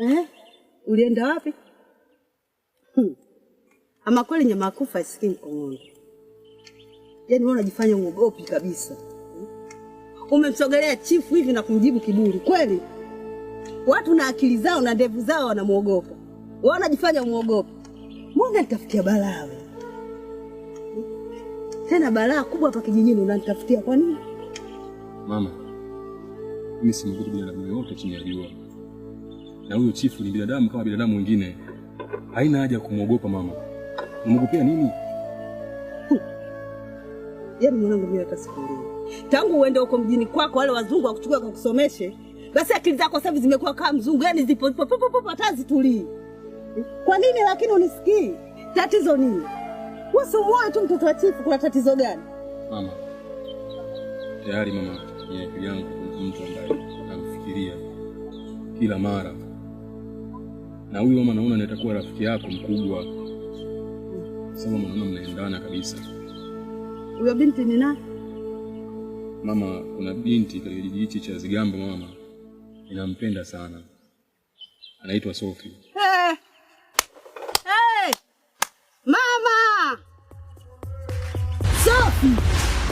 Eh? Ulienda wapi? Ama kweli nyama ya kufa isikii mkongono. Yaani wewe unajifanya uogopi kabisa. Umemsogelea chifu hivi na kumjibu kiburi. Kweli? Watu na akili zao na ndevu zao wanamuogopa. Wewe unajifanya umuogopi. Mbona nitafutia balaa wewe? Tena balaa kubwa hapa kijijini unanitafutia kwa nini? Mama, mimi simwogopi binadamu yoyote chini ya jua, na huyo chifu ni binadamu kama binadamu wengine. Haina haja ya kumwogopa mama. Unamwogopea nini? Yaani mwanangu, mimi hata sikuelewi. Tangu uende huko mjini kwako, wale wazungu wakuchukua wakusomeshe, basi akili zako sasa hivi zimekuwa kama mzungu, yaani zipo zipo popo popo, hata hazitulii. Kwa nini lakini unisikii? Tatizo nini? Wewe si umuoe tu mtoto wa chifu, kuna tatizo gani? Mama, tayari mama, kwenye akili yangu kuna mtu ambaye namfikiria kila mara, na huyu mama naona nitakuwa rafiki yako mkubwa. Sasa mama, naona mnaendana kabisa. Huyo binti ni nani? Mama, kuna binti katika kijiji hichi cha Zigamba mama, ninampenda sana, anaitwa Sophie. Hey. Hey. Mama! Sophie!